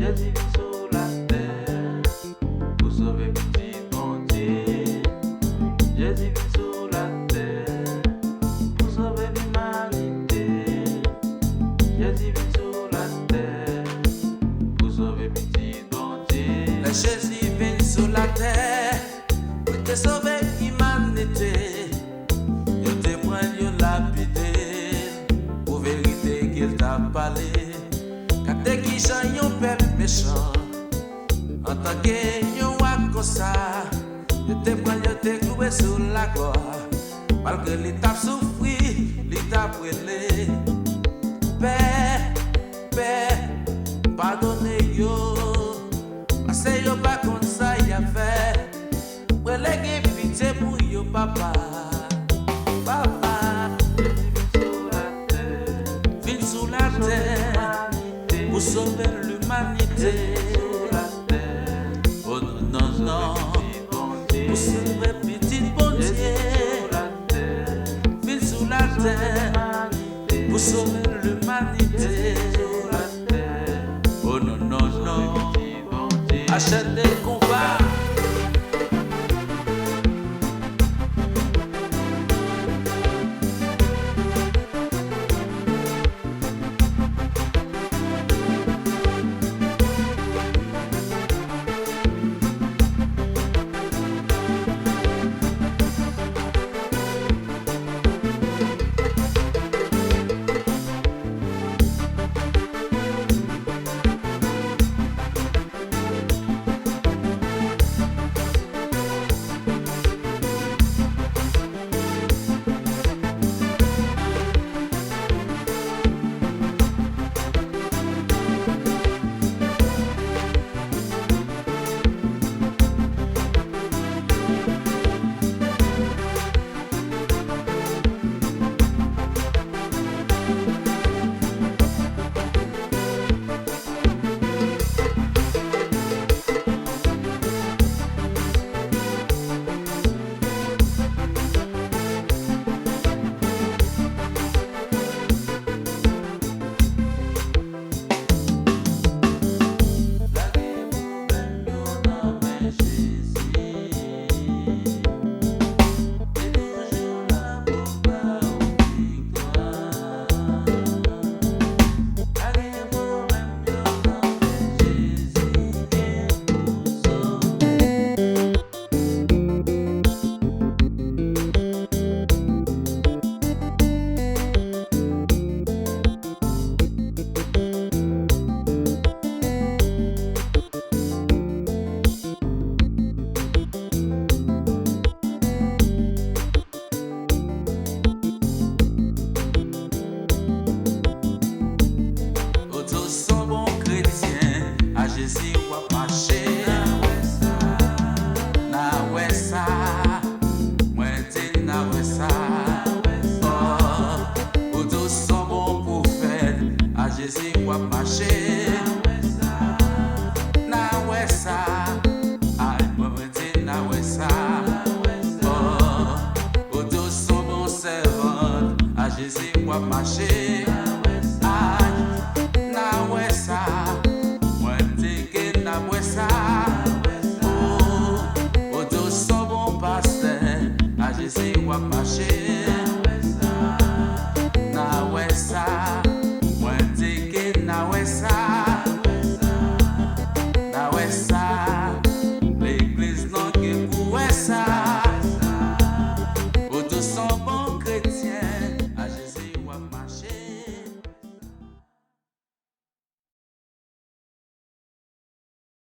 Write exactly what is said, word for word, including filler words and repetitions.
Jezi vin sou latè pou sove pitit Bondye. Jezi vin sou latè pou sove limanite. Jezi vin sou latè pou sove pitit Bondye. Lè Jezi vin sou latè pou te sove imanite, yo te pran l, yo lapide l pou verite ke l t ap pale. Gade kijan yon pèp mechan, antanke yon wa konsa, yo te pran l, yo te klouwe sou lakwa. Malgre li t ap soufri, li t ap rele, Pè, Pè, padone yo, paske yo pa konn sa y ap fè. Rele gen pitye pou yo, Papa. Papa, Jezi vin sou latè, vin sou latè pou sove limanite. Oh non, non, non, pou sove pitit Bondye. Vin sou latè pou sove limanite. Oh non, non, non. Achète le konba. Ou tou son bon kretyen, a Jezi w ap mache. N a wè sa, mwen di n a wè sa. Oh, ou tou son bon pwofèt, a Jezi w ap mache. N a wè sa, ay, mwen di n a wè sa. Oh, ou tou son bon sèvant, a Jezi w ap mache. Ay, n a wè sa, mwen di ke n ap wè sa. Oh, ou tou son bon pastè, a Jezi w ap mache.